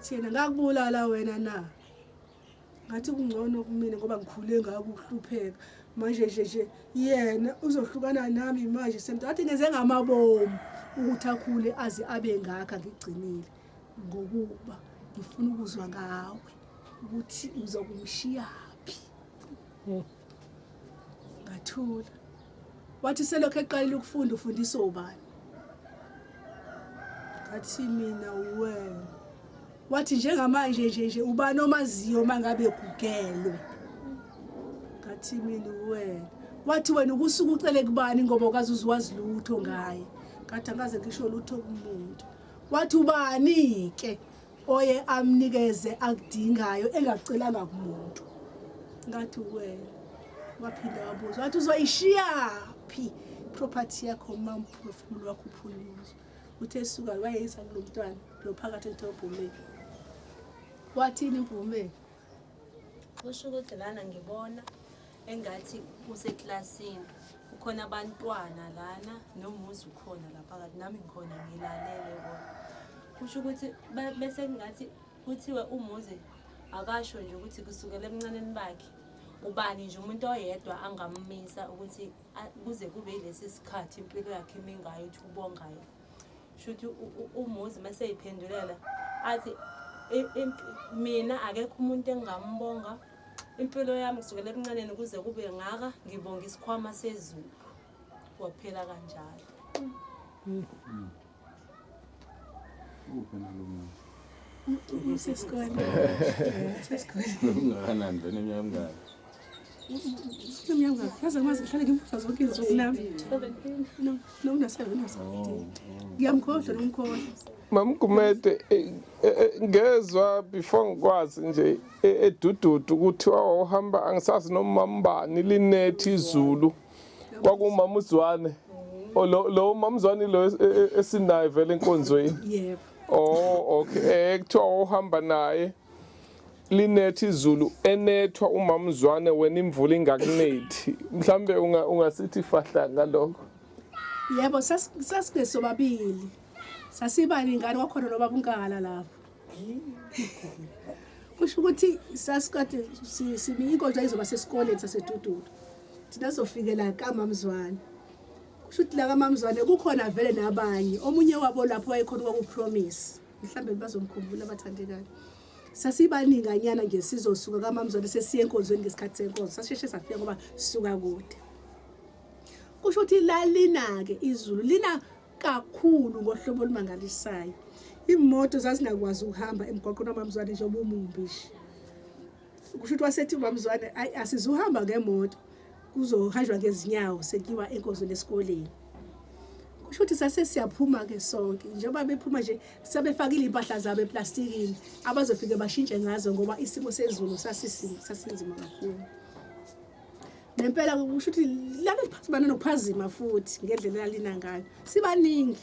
Wathi yena ngakubulala wena na? Ngathi kungcono kumina ngoba ngikhule ngakuhlupheka. Manje nje nje yena uzohlukana nami manje semntu. Wathi ngenze ngamabomu ukuthi akhule aze abe ngakha ngigcinile ngokuba ngifuna ukuzwa ngawe ukuthi uzokumshiyaphi. Ngathula. Wathi selokhu eqalile ukufunda ufundiswa ubani? Ngathi mina wena. Wathi njengamanje nje nje ubani omaziyo mangabe gugelwe? Ngathi mina wena. Wathi wena ukusuka ucele kubani ngoba ukaze uzwazi lutho ngaye. Ngathi angaze ngisho lutho kumuntu. Wathi ubani ke oye amnikeze akudingayo engakucelanga kumuntu ngathi wena waphinda wabuza wathi uzoyishiyaphi property yakho uma umphefumulo wakho uphunyuzwa uthe esuka wayeyisa kulo mntwana lo phakathi ekuthiwa ubhumeni wathini impumeni Kusho ukuthi lana ngibona engathi kuseklasini kukhona abantwana lana nomuzi ukhona la phakathi nami ngikhona ngilalele kona kusho ukuthi bese kungathi kuthiwe umuzi akasho nje ukuthi kusukela ebuncaneni bakhe ubani nje umuntu oyedwa angammisa ukuthi kuze kube yilesi sikhathi impilo yakhe imi ngayo ukuthi ubongayo shuthi umuzi mase eyiphendulela athi mina akekho umuntu engingambonga impilo yami kusukela ebuncaneni kuze kube ngaka ngibonga isikhwama sezulu kwaphela kanjalo. Uphi nalo muntu? Usesikole. Usesikole. Ungakanani vele iminyaka emingaki? Iminyaka emingaki? Yazi angimazi ngihlale ngimbuza zonke izinsuku nami. No, no una-seven, una-seventeen. Oh, Ngiyamkhohlwa nomkhohlwa. Mamgumede ngezwa before ngikwazi nje edududu kuthiwa wawuhamba angisazi noma mbani linethi izulu kwakumama uZwane Oh, lo lo mama uZwane lo esinaye vele enkonzweni. Yebo. Oh okay kuthiwa wawuhamba naye linethi izulu enethwa umama uZwane wena imvula ingakunethi mhlambe ungasithi fahla ngalokho. Yebo sasingesobabili. Sasiba ingane kwakhona nobaba uNkala lapho. Kusho ukuthi sasikade simi inkonzo izoba sesikoleni saseDududu. Thina sofikela kaMamzwane. Kusho ukuthi la kaMamzwane kukhona vele nabanye. Omunye wabo lapho wayekhona kwakuPromise. Mhlambe bazomkhumbula abathandekayo. Sasibaninganyana nje sizosuka kaMamzwane sesiye enkonzweni ngesikhathi senkonzo. Sasheshe safika ngoba sisuka kude. Kusho ukuthi lalina-ke izulu lina kakhulu ngohlobo olumangalisayo. Imoto zazingakwazi ukuhamba emgwaqweni wamamzwane njengoba umumbi nje. Kusho ukuthi wasethi umamzwane ayi asizuhamba ngemoto kuzohanjwa ngezinyawo sekuyiwa enkonzweni esikoleni. Kusho ukuthi sase siyaphuma-ke sonke njengoba bephuma nje sebefakile iy'mpahla zabo eplastikini abazofike bashintshe ngazo ngoba isimo sezulu sasinzima kakhulu. Nempela kusho ukuthi lalo liphazima nokuphazima futhi ngendlela elalina ngayo. Sibaningi.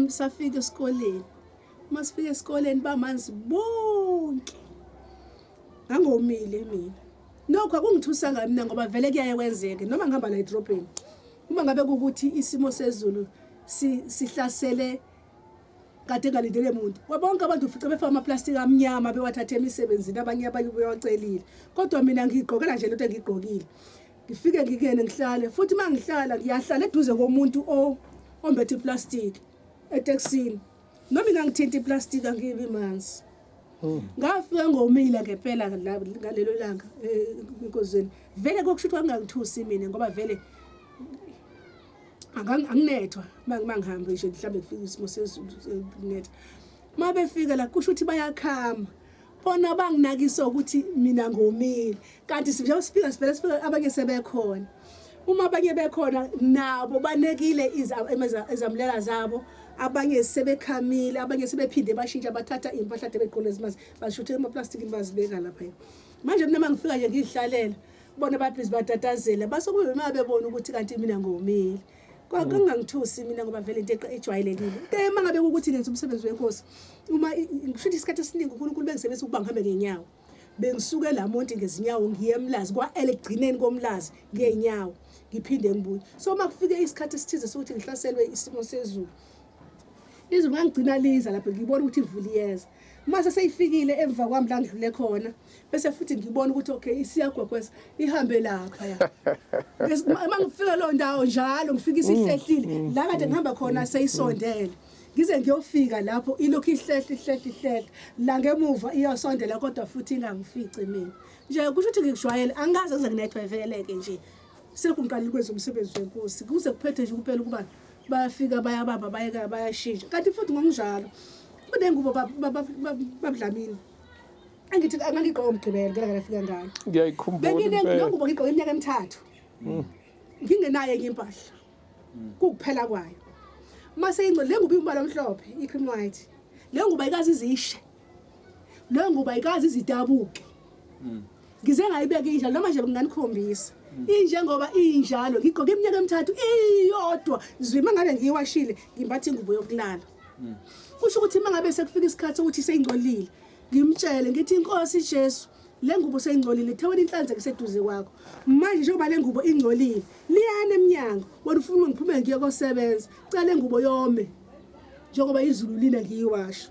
Safika esikoleni. Uma sifika esikoleni bamanzi bonke. Ngangomile mina. Nokho akungithusanga mina ngoba vele kuyaye kwenzeke noma ngihamba la edrobheni. Uma ngabe kukuthi isimo sezulu sihlasele kade engalindele muntu bonke abantu ufice befaka amaplastiki amnyama bewathathe emisebenzini abanye abanye bewacelile kodwa mina ngiyigqokela nje lento engiyigqokile ngifike ngikene ngihlale futhi uma ngihlala ngiyahlala eduze komuntu ombethe iplastiki etekisini noma ingangithinta iplastiki angibi manzi. Ngafika ngomile ngempela ngalelo langa enkonzweni vele kokusho ukuthi kwakungangithusi mina ngoba vele anginethwa uma ngihamba nje mhlawumbe kufika isimo sezulu kunetha. Uma befika la kusho ukuthi bayakhama bona banginakisa ukuthi mina ngomile kanti njengoba sifika sivele sifika abanye sebekhona. Uma abanye bekhona nabo banekile izambulela zabo abanye sebekhamile abanye sebephinde bashintsha bathatha iy'mpahla ade begqoke ezimanzi bazishuthe emaplastikini bazibeka lapha. Manje mina uma ngifika nje ngiy'hlalela bona babhizi batatazela basokube uma bebona ukuthi kanti mina ngomile. Kwakungangithusi mina ngoba vele into ejwayelekile. Into uma ngabe kuwukuthi ngenza umsebenzi wenkosi uma ngisho ukuthi isikhathi esiningi uNkulunkulu bengisebenzisa ukuba ngihambe ngenyawo. Bengisuke eLamonti ngezinyawo ngiye eMlazi kwa-L ekugcineni koMlazi ngey'nyawo ngiphinde ngibuye. So uma kufike isikhathi esithize sokuthi ngihlaselwe isimo sezulu, izulu ngangigcina liza lapho ngibona ukuthi imvula iyeza. Mase seyifikile emva kwami la ngidlule khona, bese futhi ngibona ukuthi okay isiyagwegwesa ihambe lapha ya. Uma ngifika leyo ndawo njalo ngifika isihlehlile la kade ngihamba khona seyisondele. Ngize ngiyofika lapho ilokhu ihlehle ihlehle ihlehle la ngemuva iyosondela kodwa futhi ingangifici mina. Nje kusho ukuthi ngikujwayele angikaze ngize nginethwe vele-ke nje. Selokhu ngiqalile ukwenza umsebenzi wenkosi kuze kuphethe nje kuphela ukuba bayafika bayabamba bayeka bayashintsha. Kanti futhi ngokunjalo kunengubo babudlamini angithi angangigqoka umgqibelo ngela ngafika ngalo. Ngiyayikhumbula Bengine impela. ngubo ngigqoke iminyaka emithathu. Ngingenayo enye impahla. Kukuphela kwayo. Mase ingcole le ngubo imbala omhlophe, i-cream white. Le ngubo ayikaze izishe. Le ngubo ayikaze izidabuke. Ngize ngayibeka injalo noma nje nginganikhombisa. Injengoba injalo ngigqoke iminyaka emithathu iyodwa zwi mangabe ngiyiwashile ngimbatha ingubo yokulala. Kusho ukuthi mangabe sekufika isikhathi sokuthi seyingcolile ngimtshele ngithi inkosi Jesu le ngubo seyingcolile thewena inhlanzeko iseduze kwakho. Manje njengoba le ngubo ingcolile liyana emnyango wena ufuna ngiphume ngiye kosebenza cela le ngubo yome njengoba izulu lina ngiyiwasha.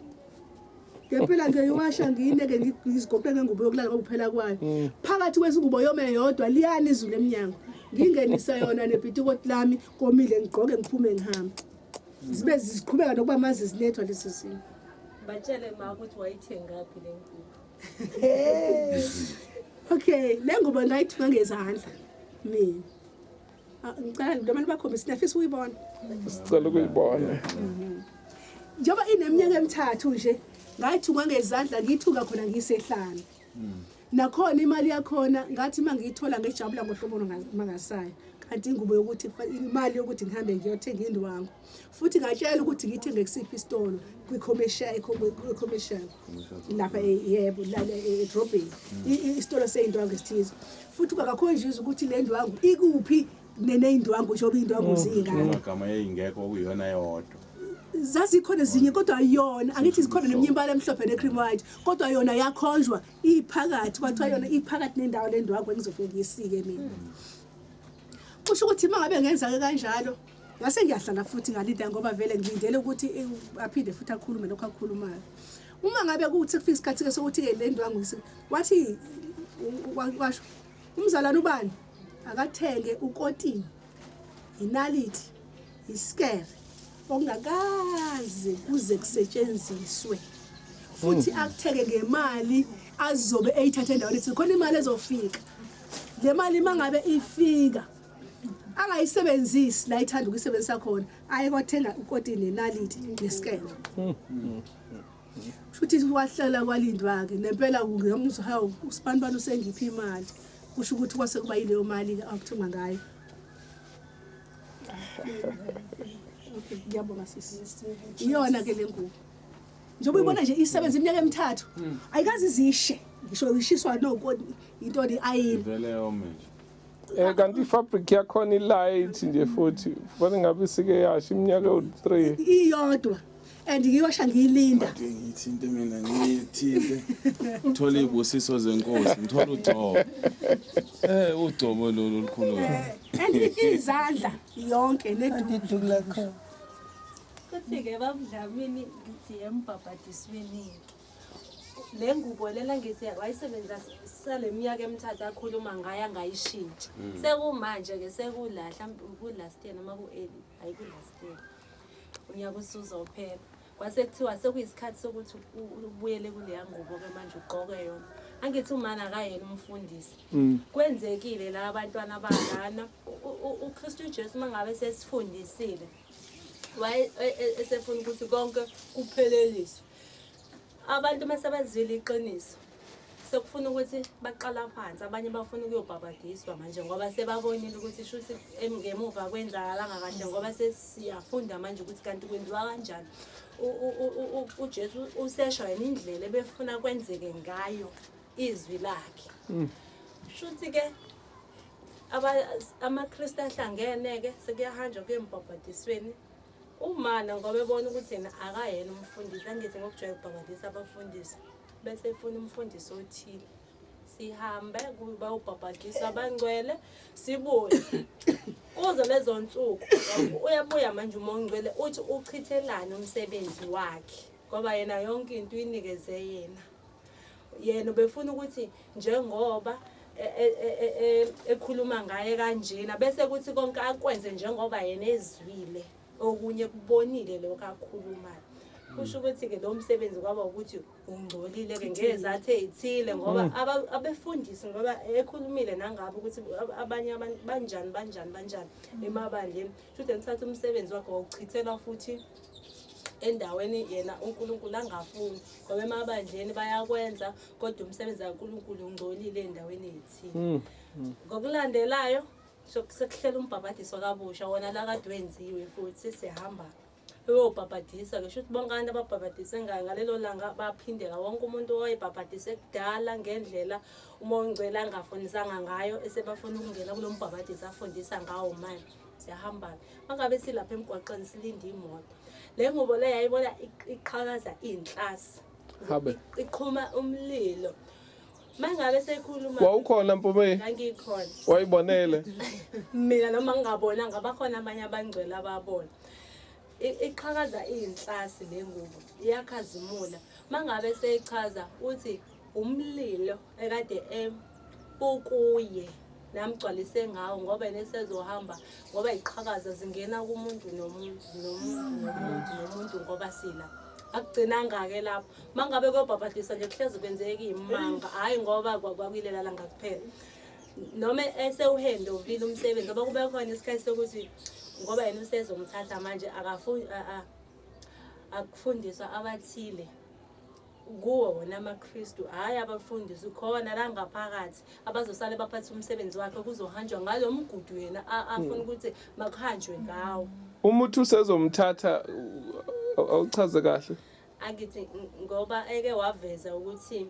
Ngempela ngiyoyiwasha ngiyineke ngizigoqe ngengubo yokulala ngokuphela kwayo. Phakathi kwezingubo yome yodwa liyana izulu emnyango. Ngingenisa yona nepitikoti lami komile ngigqoke ngiphume ngihambe. Zibe ziqhubeka nokuba manzi zinethwa lesi simo. Batshele ma ukuthi wayithengaphi le ngubo. Okay, le ngubo ngayithunga ngezandla mina. Ngicela noma nibakhombise niyafisa ukuyibona. Sicela ukuyibona. Njengoba ineminyaka emithathu nje ngayithunga ngezandla ngiyithunga khona ngisehlane. Nakhona imali yakhona ngathi uma ngiyithola ngijabula ngohlobo olungamangasayo. Kanti ingubo yokuthi imali yokuthi ngihambe ngiyothenga indwangu. Futhi ngatshela ukuthi ngiyithenge kusiphi isitolo kwi-commercial commercial lapha yebo la edrobheni isitolo seyindwangu esithize. Futhi kwakakhonjiswa ukuthi le ndwangu ikuphi neneyindwangu njengoba iy'ndwangu ziyingaka. Amagama eyingekho okuyiyona yodwa. Zazikhona ezinye kodwa yona angithi zikhona neminye imbala emhlophe ne-cream white kodwa yona yakhonjwa iphakathi kwathiwa yona iphakathi nendawo le ndwangu engizofike ngiyisike mina. Kusho ukuthi uma ngabe ngenza-ke kanjalo ngase ngiyahlala futhi ngalinda ngoba vele ngilindele ukuthi aphinde futhi akhulume lokho akukhulumayo. Uma ngabe kuthi kufika isikhathi-ke sokuthi-ke le ndwangu wathi washo umzalwane ubani akathenge ukotini, inaliti, isikere okungakaze kuze kusetshenziswe futhi akuthenge ngemali azobe eyithathe endaweni ethize. Khona imali ezofika. Le mali mangabe ifika angayisebenzisi la ithanda ukuyisebenzisa khona aye kothenga ukotini nenaliti nesikere. Kusho ukuthi wahlala kwalindwa-ke nempela ngemuzwa hawu usibanibani usengiphi imali. Kusho ukuthi kwase kuba yileyo mali-ke akuthunga ngayo. Okay, ngiyabonga sisi. Iyona ke le ngubo. Njengoba uyibona nje isebenza iminyaka emithathu. Ayikaze izishe. Ngisho ishiswa no intoni ayini. Ivele yome nje. Kanti ifabric yakhona i-light nje futhi kufanele ngabe isike yasha iminyaka ewu-3. Iyodwa. And ngiyiwasha ngiyilinda. Ake ngiyithinte mina ngiyithinte. Ngithole izibusiso zenkosi, ngithole ugcobo. Ugcobo lolu olukhulu. And izandla yonke neduku. Iduku lakho. Kuthi-ke babudlamini ngithi embhabhadisweni. Le ngubo lela ngithi wayisebenzisa sale minyaka emithathu akhuluma ngayo angayishintsha. Sekumanje-ke sekula mhlawumbe ku-last year noma ku-early, hhayi ku-last year. Unyaka usuzophela. Kwase kuthiwa sekuyisikhathi sokuthi ubuyele kuleya ngubo-ke manje ugqoke yona. Angithi umana akayena umfundisi. Kwenzekile la abantwana balana uKristu Jesu mangabe sesifundisile waye esefuna ukuthi konke kupheleliswe. Abantu mase bazwile iqiniso sekufuna ukuthi baqala phansi abanye bafuna ukuyobhabhadiswa manje ngoba sebabonile ukuthi shuthi ngemuva kwenzakalanga kahle ngoba sesiyafunda manje ukuthi kanti kwenziwa kanjani. uJesu usesho yena indlela ebefuna kwenzeke ngayo izwi lakhe. Shuthi ke amaKristu ahlangene ke sekuyahanjwa kuyembhabhadisweni. Umana ngoba ebona ukuthi yena akayena umfundisi angithi ngokujwayele ukubhabhadisa abafundisi bese efuna umfundisi othile. Sihambe bayobhabhadiswa abangcwele sibuye. Kuzo lezo nsuku uyabuya manje uMongcwele uthi uchithelani umsebenzi wakhe. Ngoba yena yonke into uyinikeze yena. Yena ubefuna ukuthi njengoba ekhuluma ngaye kanjena bese kuthi konke akwenze njengoba yena ezwile, okunye kubonile lokho akukhulumayo. Kusho ukuthi-ke lo msebenzi kwaba ukuthi ungcolile-ke ngezathu ey'thile, ngoba abefundisi, ngoba ekhulumile nangabo ukuthi abanye abantu banjani banjani banjani emabandleni. Shuthi ngithatha umsebenzi wakhe wawuchithela futhi endaweni yena uNkulunkulu angafuni, ngoba emabandleni bayakwenza kodwa umsebenzi kaNkulunkulu ungcolile endaweni ey'thile. Ngokulandelayo sekuhlela umbhabhadiso kabusha, wona la kade wenziwe futhi sihamba uyobhabhadisa ke. Shuthi bonke abantu ababhabhadise ngalelo langa baphindela, wonke umuntu owayebhabhadise kudala ngendlela uMoya oNgcwele angafundisanga ngayo, esebafuna ukungena kulo mbhabhadiso afundisa ngawo manje. Siyahamba mangabe silapha emgwaqeni silinde imoto, le ngubo le yayibona iqhakaza iy'nhlasi, iqhuma umlilo. Mangabe sekhuluma. Wawukhona Mpumi? Ngangikhona. Wayibonele? Mina noma ngingabonanga, bakhona abanye abangcwele ababona. Iqhakaza iy'nhlasi le ngubo, iyakhazimula. Mangabe seyichaza uthi umlilo ekade ukuye namgcwalise ngawo, ngoba yena esezohamba, ngoba iqhakaza zingena kumuntu nomuntu nomuntu nomuntu nomuntu, ngoba sila akugcinanga-ke lapho. Mangabe kuyobhabhadiswa nje kuhlezi kwenzeka iy'manga, hhayi ngoba kwakuyilela langa kuphela, noma esewuhendovile umsebenzi, ngoba kube khona isikhathi sokuthi ngoba yena usezomthatha manje akufundiswa abathile kuwo wona amaKristu, hhayi abafundisi khona la ngaphakathi abazosale baphathe umsebenzi wakhe, kuzohanjwa ngalo mgudu yena afuna ukuthi makuhanjwe ngawo. Uma uthi usezomthatha, awuchaze kahle. Angithi ngoba eke waveza ukuthi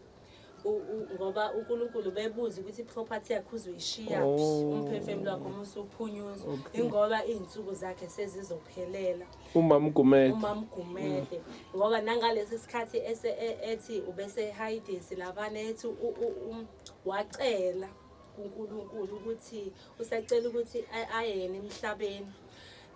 ngoba uNkulunkulu bebuza ukuthi i-property yakhe uzoyishiyaphi, umphefumulo wakhe uma usuphunyuzwa, ingoba iy'nsuku zakhe sezizophelela. Umama Gumede. Umama Gumede, ngoba nangalesi sikhathi ethi ubese-Hades laphana, ethi wacela kuNkulunkulu ukuthi usacela ukuthi aye yena emhlabeni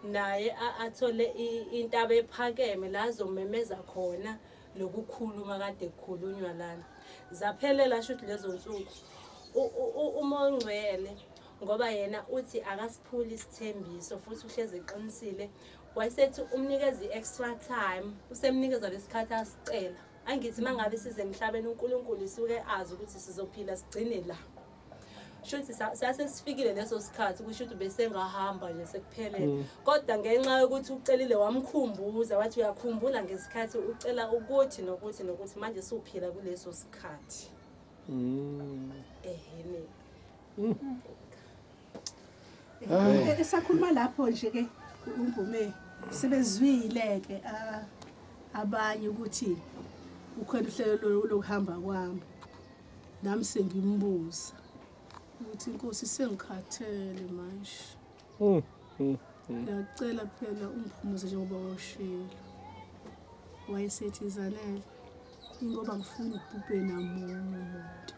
naye athole intaba ephakeme la azomemeza khona lokukhuluma kade kukhulunywa lana. Zaphelela shuthi lezo nsuku. UMoya oNgcwele, ngoba yena uthi akasiphuli isithembiso futhi uhlezi eqinisile, wayesethi umnikeza i-extra time, usemnikeza lesikhathi asicela. Angithi mangabe size emhlabeni uNkulunkulu isuke azi ukuthi sizophila sigcine la. Shuthi sase sifikile leso sikhathi, kusho ukuthi besengahamba nje sekuphelele, kodwa ngenxa yokuthi ucelile wamkhumbuza wathi uyakhumbula ngesikhathi ucela ukuthi nokuthi nokuthi, manje suphila kuleso sikhathi. Ehene. Esakhuluma lapho nje ke uMpume, sebezwile ke abanye ukuthi ukhona uhlelo lokuhamba kwami, nami sengimbuza ukuthi inkosi sengikhathele manje, ngiyacela phela ungiphumuze njengoba wawushilo. Wayesethi, Zanele, ingoba ngifuna ukubhubhe namunye umuntu.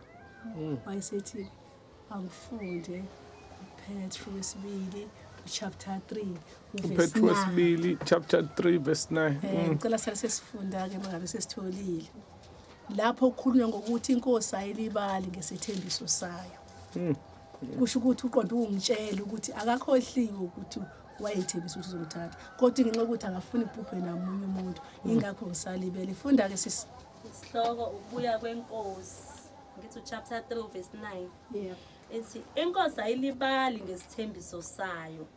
Wayesethi angifunde uPetru wesibili chapter 3 uverse uPetru 9. Wesibili chapter 3 verse 9. Ngicela sale sesifunda ke mangabe sesitholile lapho kukhulunywa ngokuthi inkosi ayilibali ngesethembiso sayo. Kusho ukuthi uqonda ungitshela ukuthi akakhohliwe ukuthi wayethembisa ukuthi uzomthatha, kodwa ngenxa yokuthi akafuni kubhubhe namunye umuntu, ingakho ngisalibele. Funda ke sisi. Isihloko ukubuya kwenkosi. Ngithi chapter 3 verse 9. Yeah. Ethi inkosi ayilibali ngesithembiso sayo,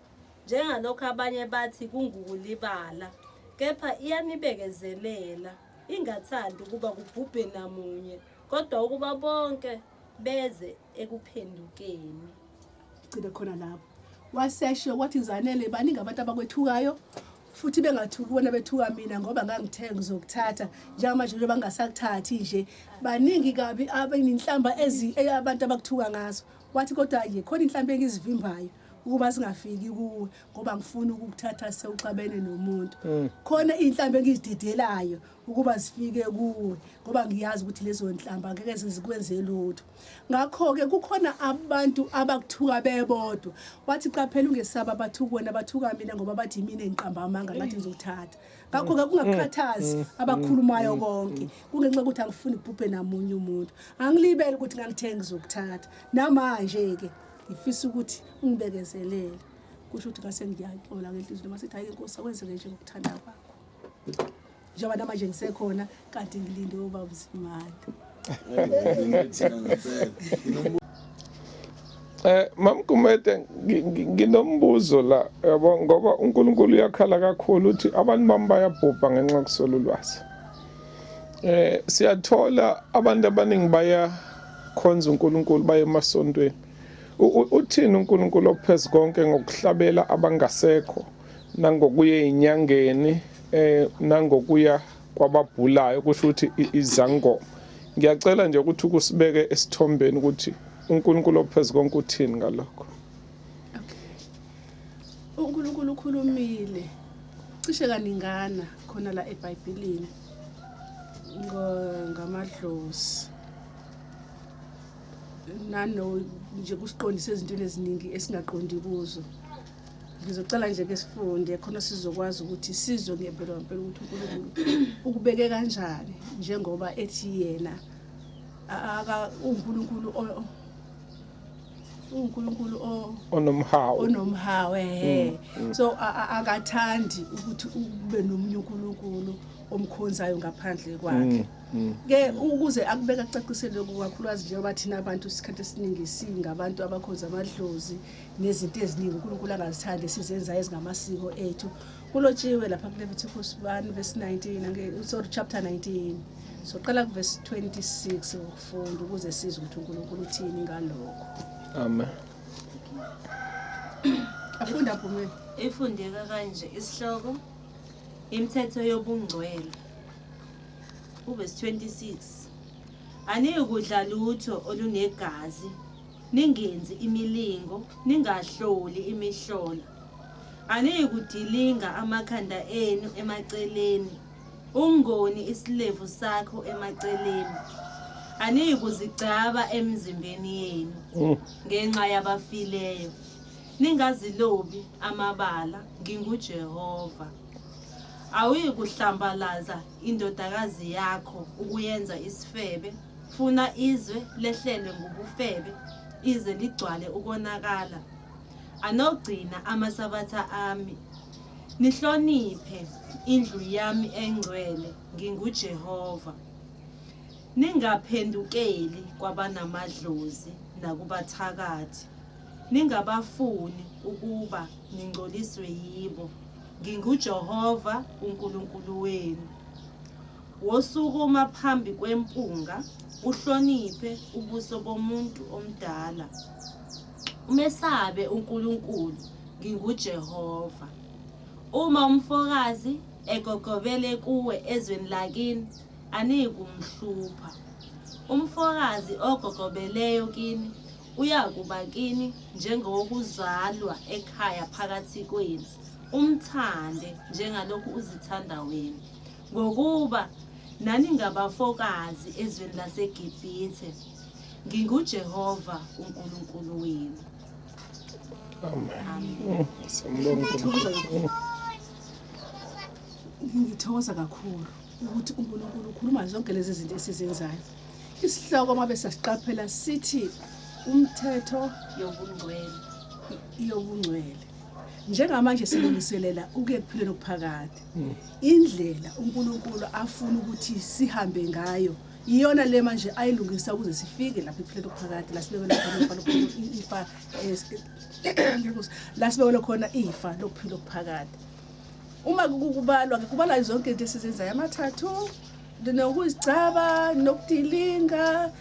njengalokho abanye bathi kungukulibala, kepha iyanibekezelela, ingathandi ukuba kubhubhe namunye, kodwa ukuba bonke beze ekuphendukeni. Gcine khona lapho. Wasesho wathi, Zanele, baningi abantu abakwethukayo futhi bengathuki bona, bethuka mina ngoba ngangithe ngizokuthatha. Njengamanje njengoba ngingasakuthathi nje, baningi kabi abaninhlamba ezi abantu abakuthuka ngazo. Wathi kodwa nje khona inhlamba engizivimbayo. Ukuba singafiki kuwe ngoba ngifuna ukukuthatha sewuxabene nomuntu. Khona inhlambe engizidedelayo ukuba zifike kuwe ngoba ngiyazi ukuthi lezo nhlamba ngeke zikwenze lutho. Ngakho-ke kukhona abantu abakuthuka bebodwa. Wathi qaphela ungesaba bathuka wena bathuka mina ngoba bathi yimina engiqamba amanga ngathi ngizokuthatha. Ngakho-ke kungakukhathazi abakhulumayo konke. Kungenxa yokuthi angifuni kubhubhe namunye umuntu. Angilibele ukuthi ngangithe ngizokuthatha. Namanje-ke ngifisa ukuthi ungibekezelele. Kusho ukuthi ngase ngiyaxola ngenhliziyo noma sithi hayi inkosi akwenzeke nje ngokuthanda kwakho. Njengoba namanje ngisekhona kanti ngilinde ubaba uZimali. Mam Gumede nginombuzo la yabo ngoba uNkulunkulu uyakhala kakhulu uthi abantu bami bayabhubha ngenxa yokuswela ulwazi. Siyathola abantu abaningi bayakhonza uNkulunkulu baye emasontweni. Uthini uNkulunkulu ophezu konke ngokuhlabela abangasekho nangokuya ezinyangeni nangokuya kwababhulayo kusho ukuthi izangoma. Ngiyacela nje ukuthi ukusibeke esithombeni ukuthi uNkulunkulu ophezu konke uthini ngalokho. Okay. uNkulunkulu ukhulumile cishe kaningana khona la eBhayibhelini ngamadlozi nano nje kusiqondisa ezintweni eziningi esingaqondi kuzo. Ngizocela nje ke sifunde khona sizokwazi ukuthi sizwe ngempela ngempela ukuthi uNkulunkulu ukubeke kanjani njengoba ethi yena aka uNkulunkulu uNkulunkulu onomhawu onomhawu ehe. So akathandi ukuthi ube nomunye uNkulunkulu omkhonzayo ngaphandle kwakhe. Ke ukuze akubeka kucacisele kakhulukazi njengoba thina abantu isikhathi esiningi singabantu abakhonza amadlozi nezinto eziningi uNkulunkulu angazithandi esizenzayo ezingamasiko ethu. Kulotshiwe lapha kuLeviticus 1 verse 19 sorry chapter 19. So qala ku verse 26 ukufunda ukuze sizwe ukuthi uNkulunkulu uthini ngalokho. Amen. Afunda Phumela. Ifundeka kanje isihloko imithetho yobungcwele. Uverse 26. Aniyikudla lutho olunegazi, ningenzi imilingo, ningahloli imihlola. Aniyikudilinga amakhanda enu emaceleni, ungoni isilevu sakho emaceleni. Aniyikuzigcaba emzimbeni yenu ngenxa yabafileyo. Ningazilobi amabala, nginguJehova. Awuyikuhlambalaza indodakazi yakho ukuyenza isifebe, funa izwe lehlelwe ngubufebe, ize ligcwale ukonakala. Anogcina amasabatha ami, nihloniphe indlu yami engcwele, nginguJehova. Ningaphendukeli kwabanamadlozi nakubathakathi, ningabafuni ukuba ningcoliswe yibo, nginguJehova uNkulunkulu wenu. Wosukuma phambi kwempunga, uhloniphe ubuso bomuntu omdala. Umesabe uNkulunkulu, nginguJehova. Uma umfokazi egogobele kuwe ezweni lakini, aniyikumhlupha. Umfokazi ogogobeleyo kini uyakuba kini njengowokuzalwa ekhaya phakathi kwenu. Umthande njengalokhu uzithanda wena. Ngokuba naningabafokazi ezweni laseGibhithe, nginguJehova uNkulunkulu wenu. Amen. Siyambonga uNkulunkulu. Ngithokoza kakhulu ukuthi uNkulunkulu ukhuluma zonke lezi zinto esizenzayo. Isihloko uma besasiqaphela sithi umthetho yobungcwele. Yobungcwele. Njengamanje silungiselela ukuya ekuphileni okuphakade. Indlela uNkulunkulu afuna ukuthi sihambe ngayo iyona le manje ayilungisa ukuze sifike lapha ekuphileni okuphakade, la sibekele khona ifa ifa la sibekele khona ifa lokuphila okuphakade. Uma kubalwa ke kubalwa zonke izinto esizenzayo, amathathu nokuzigcaba nokudilinga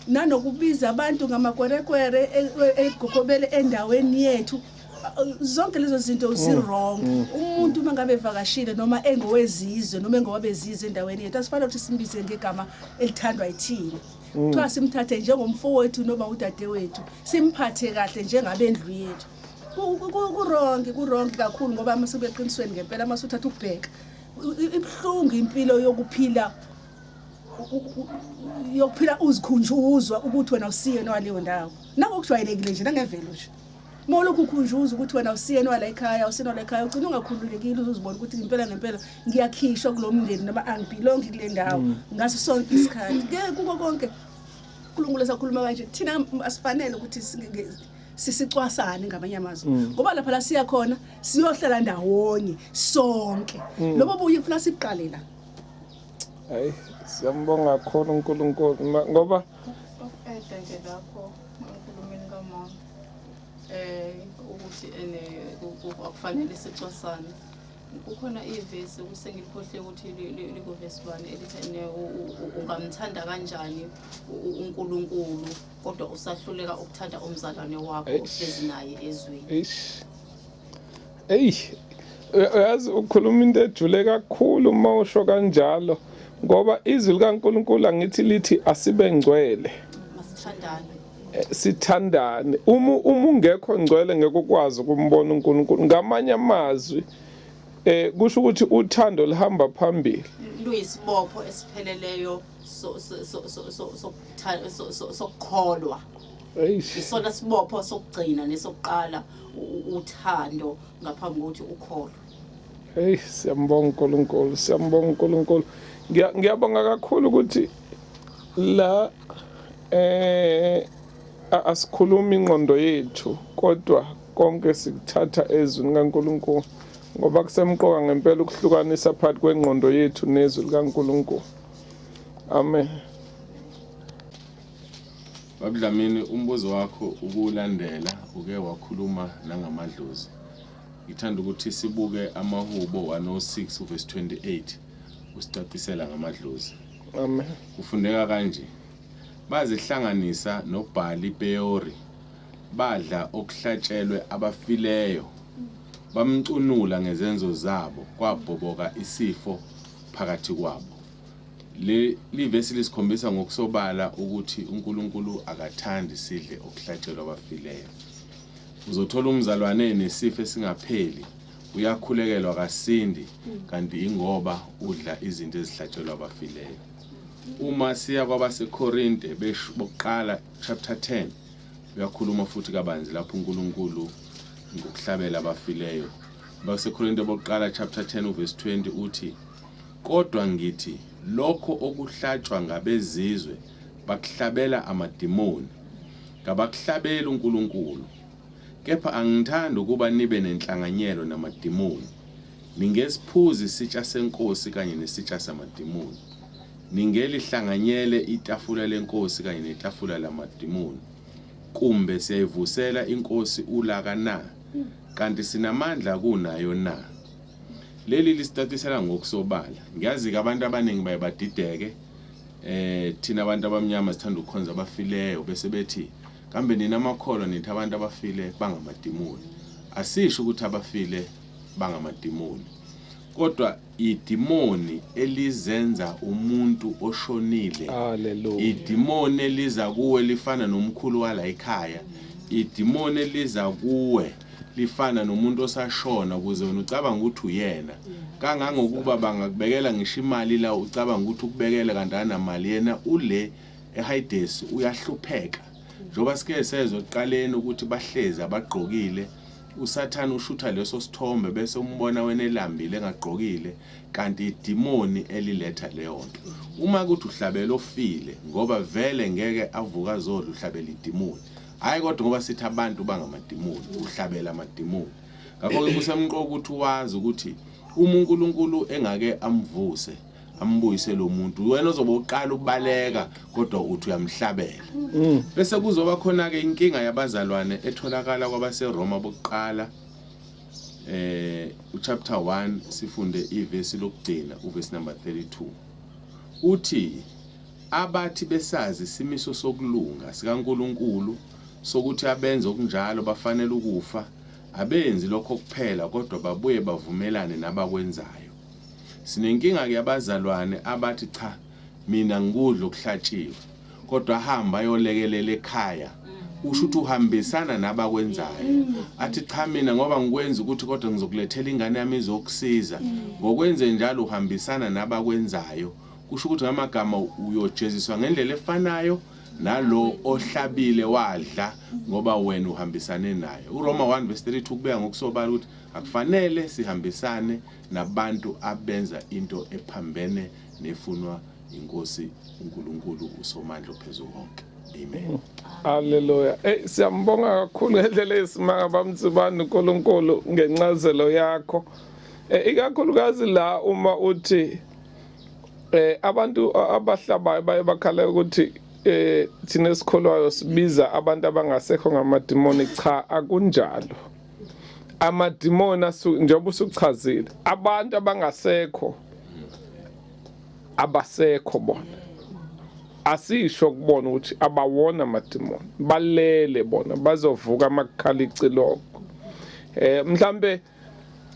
nanokubiza abantu ngamakwerekwere egogobele endaweni yethu, zonke lezo zinto zi-wrong. Umuntu uma ngabe evakashile noma engowezizwe noma engowabezizwe endaweni yethu, asifanele ukuthi simbize ngegama elithandwa yithina. Kuthiwa simthathe njengomfowethu noma udadewethu, simphathe kahle njengabendlu yethu. Ku-wrong, ku-wrong kakhulu, ngoba uma subeqinisweni ngempela, uma suthatha ukubheka, ibuhlungu impilo yokuphila uzikhunjuzwa ukuthi wena usiyena waleyo ndawo, nangokujwayelekile nje, nangemvelo nje. Uma ulokhu ukhunjuzwa ukuthi wena usiyena wala ekhaya, usiyena wala ekhaya, ugcina ungakhululekile, uzuzibona ukuthi ngempela ngempela ngiyakhishwa kulo mndeni noma angibhilongi kule ndawo ngaso sonke isikhathi. Ke kuko konke uNkulunkulu esakhuluma kanje, thina asifanele ukuthi sisicwasane ngamanye amazwi, ngoba lapha la siya khona siyohlala ndawonye sonke. Lobo bunye kufuna sibuqale la. Hayi, siyambonga kakhulu uNkulunkulu ngoba Uku-adda nje lapho enkulumeni kamama ukuthi ene akufanele sicwasane, kukhona ivesi kusengikhohle ukuthi likuvesi bani, elithi ene ungamthanda kanjani uNkulunkulu kodwa usahluleka ukuthanda umzalwane wakho ohlezi naye ezweni. Eish. Eyi, uyazi ukhuluma into ejule kakhulu uma usho kanjalo, ngoba izwi likaNkulunkulu angithi lithi asibe ngcwele. Masithandane. Sithandane. Uma ungekho ngcwele ngeke ukwazi ukumbona uNkulunkulu. Ngamanye amazwi kusho ukuthi uthando lihamba phambili. Luyisibopho esipheleleyo sokukholwa. Isona sibopho sokugcina nesokuqala, uthando ngaphambi kokuthi ukholwe. Hey, siyambonga uNkulunkulu, siyambonga uNkulunkulu. Ngiyabonga kakhulu ukuthi la asikhulumi ingqondo yethu, kodwa konke sikuthatha ezwini likaNkulunkulu, ngoba kusemqoka ngempela ukuhlukanisa phakathi kwengqondo yethu nezwi likaNkulunkulu. Amen. Baba Dlamini, umbuzo wakho ukulandela uke wakhuluma nangamadlozi. Ngithanda ukuthi sibuke amaHubo 106 uverse 28 usicacisela ngamadlozi. Amen. Kufundeka kanje: bazihlanganisa noBhali Peori, badla okuhlatshelwe abafileyo, bamcunula ngezenzo zabo, kwabhoboka isifo phakathi kwabo. Le livesi lisikhombisa ngokusobala ukuthi uNkulunkulu akathandi sidle okuhlatshelwa abafileyo. Uzothola umzalwane nesifo esingapheli, uyakhulekelwa kasindi, kanti ingoba udla izinto ezihlatshelwa abafileyo. Uma siya kwabaseKorinte bokuqala chapter 10, uyakhuluma futhi kabanzi lapho uNkulunkulu ngokuhlabela abafileyo. BaseKorinte bokuqala chapter 10 uverse 20 uthi, kodwa ngithi lokho okuhlatshwa ngabezizwe bakuhlabela amadimoni, kabakuhlabeli uNkulunkulu. Kepha angithandi ukuba nibe nenhlanganyelo namadimoni. Ningesiphuzi isitsha senkosi kanye nesitsha samadimoni. Ningelihlanganyele itafula lenkosi kanye netafula lamadimoni. Kumbe siyayivusela inkosi ulaka na? Kanti sinamandla kunayo na? Leli lisicacisela ngokusobala. Ngiyazi-ke abantu abaningi baye badideke. Thina abantu abamnyama sithanda ukukhonza abafileyo, bese bethi kambe nina amakholwa nithi abantu abafile bangamadimoni. Asisho ukuthi abafile bangamadimoni, kodwa idimoni elizenza umuntu oshonile. Hallelujah. Idimoni eliza kuwe lifana nomkhulu wala ekhaya. Idimoni eliza kuwe lifana nomuntu osashona, ukuze wena ucabanga ukuthi uyena. Kangangokuba bangakubekela ngisho imali la, ucabanga ukuthi ukubekele kanti anamali, yena ule eHades uyahlupheka. Njengoba sike sezwe ekuqaleni ukuthi bahlezi abagqokile, uSathane ushutha leso sithombe bese umbona wena elambile engagqokile, kanti idimoni eliletha leyo nto. Uma kuthi uhlabela ofile, ngoba vele ngeke avuka azodla, uhlabela idimoni. Hhayi kodwa ngoba sithi abantu bangamadimoni, uhlabela amadimoni. Ngakho-ke kusemqoka ukuthi wazi ukuthi uma uNkulunkulu engake amvuse, ambuyise lo muntu, wena ozobe uqala ukubaleka kodwa uthi uyamhlabela. Bese kuzoba khona-ke inkinga yabazalwane etholakala kwabaseRoma bokuqala, uchapter 1, sifunde ivesi lokugcina, uvesi number 32. Uthi abathi besazi isimiso sokulunga sikaNkulunkulu sokuthi abenze okunjalo bafanele ukufa, abenzi lokho kuphela kodwa babuye bavumelane nabakwenzayo. Sinenkinga-ke abazalwane abathi cha, mina ngikudla okuhlatshiwe, kodwa ahamba ayolekelela ekhaya Usho ukuthi uhambisana nabakwenzayo. Athi cha mina ngoba ngikwenza ukuthi kodwa ngizokulethela ingane yami izokusiza. Ngokwenze njalo uhambisana nabakwenzayo. Kusho ukuthi ngamagama uyojeziswa ngendlela efanayo nalo ohlabile wadla ngoba wena uhambisane naye. URoma 1 verse 32 kubeka ngokusobala ukuthi akufanele sihambisane nabantu abenza into ephambene nefunwa inkosi uNkulunkulu uSomandla ophezukonke. Amen. Haleluya. Hey siyambonga kakhulu ngendlela eyisimanga bamtsibani uNkulunkulu ngencazelo yakho. Eh, ikakhulukazi la uma uthi eh abantu abahlabayo baye bakhala ukuthi eh thina esikholwayo sibiza abantu abangasekho ngamadimoni cha akunjalo. Amadimoni njengoba usuchazile abantu abangasekho abasekho bona asisho kubona ukuthi abawona amadimoni balele bona bazovuka amakhala icilongo eh mhlambe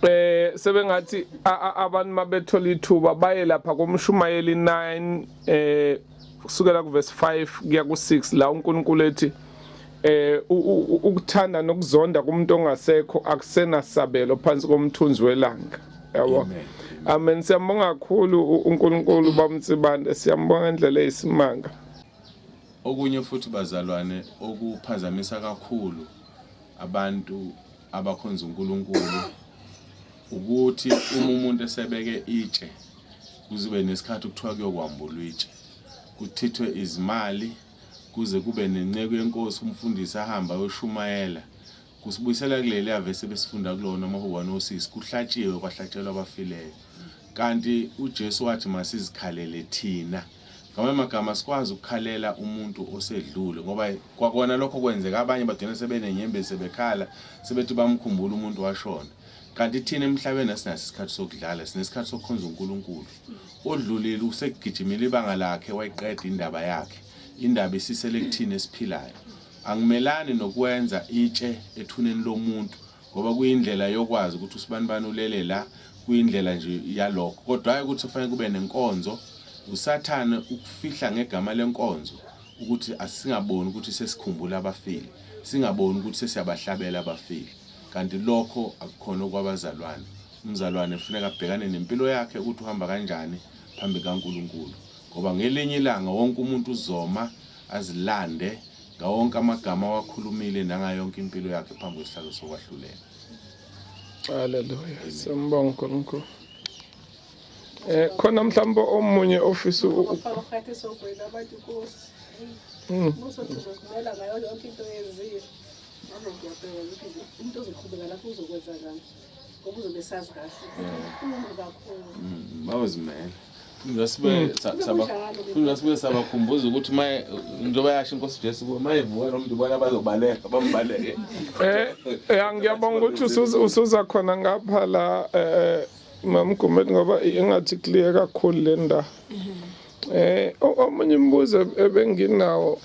eh sebengathi abantu mabethola ithuba baye lapha kumshumayeli 9 eh kusukela kuverse 5 kuya ku6 la uNkulunkulu ethi eh ukuthanda nokuzonda kumuntu ongasekho akusenasabelo phansi komthunzi welanga yabo amen siyambonga kakhulu uNkulunkulu bamtsibande siyambonga indlela eyisimanga okunye futhi bazalwane okuphazamisa kakhulu abantu abakhonza uNkulunkulu ukuthi uma umuntu esebeke itshe kuzibe nesikhathi kuthiwa kuyokwambulwa itshe kuthithwe izimali kuze kube nenceku yenkosi umfundisi ahamba ayoshumayela kusibuyisela kuleliya vesi ebesifunda kulona amahubo 106 kuhlatshiwe kwahlatshelwa abafileyo kanti uJesu wathi masizikhalele thina ngamanye amagama sikwazi ukukhalela umuntu osedlule ngoba kwakona lokho kwenzeka abanye bagcina sebenenyembezi sebekhala sebethi bamkhumbula umuntu washona kanti thina emhlabeni asinaso isikhathi sokudlala sinesikhathi sokukhonza uNkulunkulu odlulile usegijimile ibanga lakhe wayiqeda indaba yakhe indaba isisele kuthina esiphilayo angimelani nokwenza itshe ethuneni lomuntu ngoba kuyindlela yokwazi ukuthi usibanibani ulele la kuyindlela nje yalokho kodwa hayi ukuthi kufanele kube nenkonzo usathane ukufihla ngegama lenkonzo ukuthi asingaboni ukuthi sesikhumbula abafile singaboni ukuthi sesiyabahlabela abafile kanti lokho akukhona okwabazalwane umzalwane kufuneka abhekane nempilo yakhe ukuthi uhamba kanjani phambi kaNkulunkulu ngoba ngelinye ilanga wonke umuntu uzoma azilande ngawonke amagama awakhulumile nangayo yonke impilo yakhe phambi kwesihlalo sokwahlulela. Haleluya. Siyambonga uNkulunkulu. Eh khona mhlawumbe omunye ofisa Ufaka phakathi esogweni abantu inkosi. Musa uzozimela ngayo yonke into oyenzile. Ngakho ngiyabheka ukuthi nje umuntu ozoqhubeka lapho uzokwenza njani. Ngoba uzobe esazi kahle. Kubuhlungu kakhulu. Bawuzimela. Sibe sabakhumbuza ukuthi maye njengoba yasho inkosi Jesu kuba mayevuka lo muntu ubona bazobaleka bambaleke. Eh eh ngiyabonga ukuthi usuza khona ngapha la eh Mamgumedi ngoba ingathi clear kakhulu le ndawo. Eh omunye umbuzo ebenginawo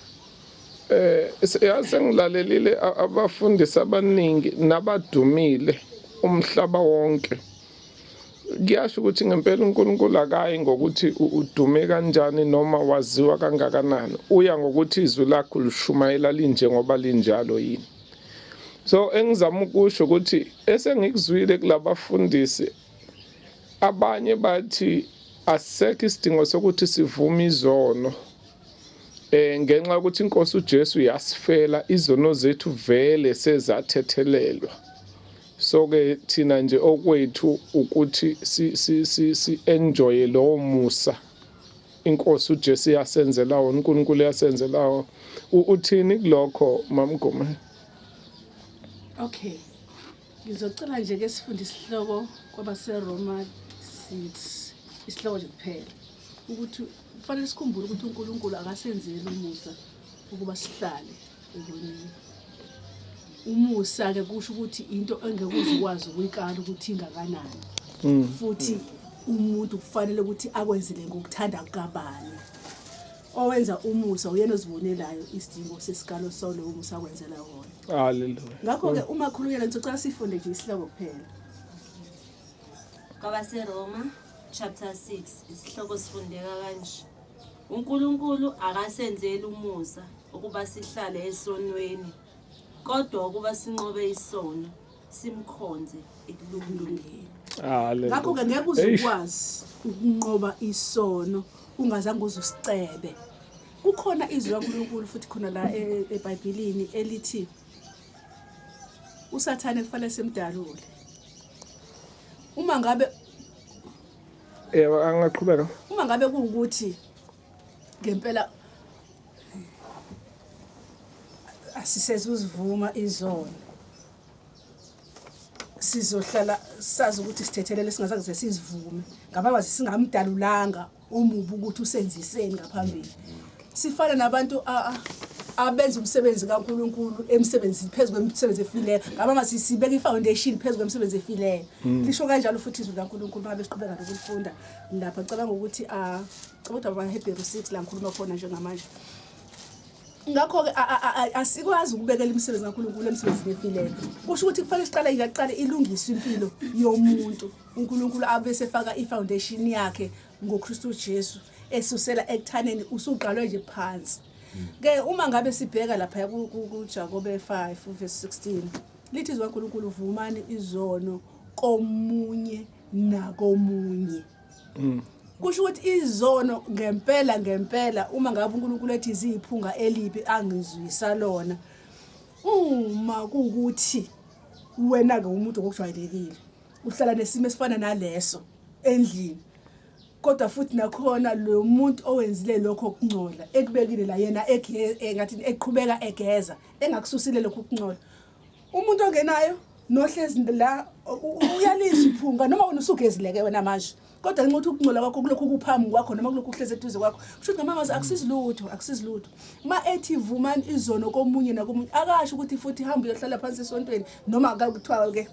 eh yazi ngilalelile abafundisi abaningi nabadumile umhlaba wonke. Kuyasho ukuthi ngempela uNkulunkulu akayi ngokuthi udume kanjani noma waziwa kangakanani, uya ngokuthi izwi lakho ulishumayela linjengoba linjalo yini. So engizama ukusho ukuthi esengikuzwile kulabafundisi abanye bathi asisekho isidingo sokuthi sivume izono eh ngenxa yokuthi inkosi uJesu yasifela izono zethu vele sezathethelelwa so ke thina nje okwethu ukuthi si si si, si enjoy lowo musa inkosi uJesu yasenzela wona uNkulunkulu yasenzela wona uthini kulokho mamgome Okay ngizocela nje ke sifunde isihloko kwabaseRoma 6 isihloko nje kuphela ukuthi kufanele sikhumbule ukuthi uNkulunkulu akasenzeli umusa ukuba sihlale ekoneni umusa ke kusho ukuthi into engeke uzukwazi ukuyikala ukuthi ingakanani futhi umuntu kufanele ukuthi akwenzele ngokuthanda kukabani owenza umusa uyena ozibonelayo isidingo sesikalo salowo musa akwenzela wona haleluya ngakho-ke uma khulunyelwa ngizocela sifunde nje isihloko kuphela KwabaseRoma chapter 6 isihloko sifundeka kanje. UNkulunkulu akasenzeli umusa ukuba sihlale esonweni, kodwa ukuba sinqobe isono, simkhonze ekulungeni. Ngakho-ke ngeke uze ukwazi ukunqoba isono ungazange uze usicebe. Kukhona izwi likaNkulunkulu futhi khona la eBhayibhelini elithi uSathane kufanele simdalule. Uma ngabe Yebo, angaqhubeka. Uma ngabe kuwukuthi ngempela asisezuzivuma izono sizohlala sazi ukuthi sithethelele singazange size sizivume ngababazi singamdalulanga omubi ukuthi usenziseni ngaphambili sifana nabantu abenza umsebenzi kaNkuluNkulu emsebenzini phezu kwemisebenzi efileyo ngaba mase sibeka ifoundation phezu kwemisebenzi efileyo mm. lisho kanjalo futhi izwi likaNkuluNkulu ngabe siqhubeka nokulifunda lapha ngicabanga ukuthi a cabanga ukuthi abaHebheru 6 la ngikhuluma khona njengamanje ngakho-ke asikwazi ukubekela imisebenzi kaNkulunkulu emsebenzini efileyo kusho ukuthi kufanele siqale ingaqale ilungiswe impilo yomuntu uNkulunkulu abe sefaka ifoundation yakhe ngoKristu Jesu esusela ekuthaneni usuqalwe nje phansi ke uma ngabe sibheka lapha kuJakobe 5 verse 16 lithi izwi kaNkulunkulu vumani izono komunye nakomunye mm. kusho ukuthi izono ngempela ngempela uma ngabe uNkulunkulu ethi ziyiphunga elibi angizwisa lona uma kuwukuthi wena ke umuntu ngokujwayelekile uhlala nesimo esifana naleso endlini kodwa futhi nakhona lo muntu owenzile lokho kungcola ekubekile la yena engathi eqhubeka egeza engakususile lokho kungcola umuntu ongenayo nohlezi la uyalizwa iphunga noma wena usugezileke wena manje kodwa ngenxa ukuthi ukungcola kwakho kulokhu kuphambi kwakho noma kulokhu kuhlezi eduze kwakho kusho ukuthi ngamamazi akusizi lutho akusizi lutho ma ethi vumani izono komunye nakomunye akasho ukuthi futhi hamba uyohlala phansi esontweni noma kuthiwa ke.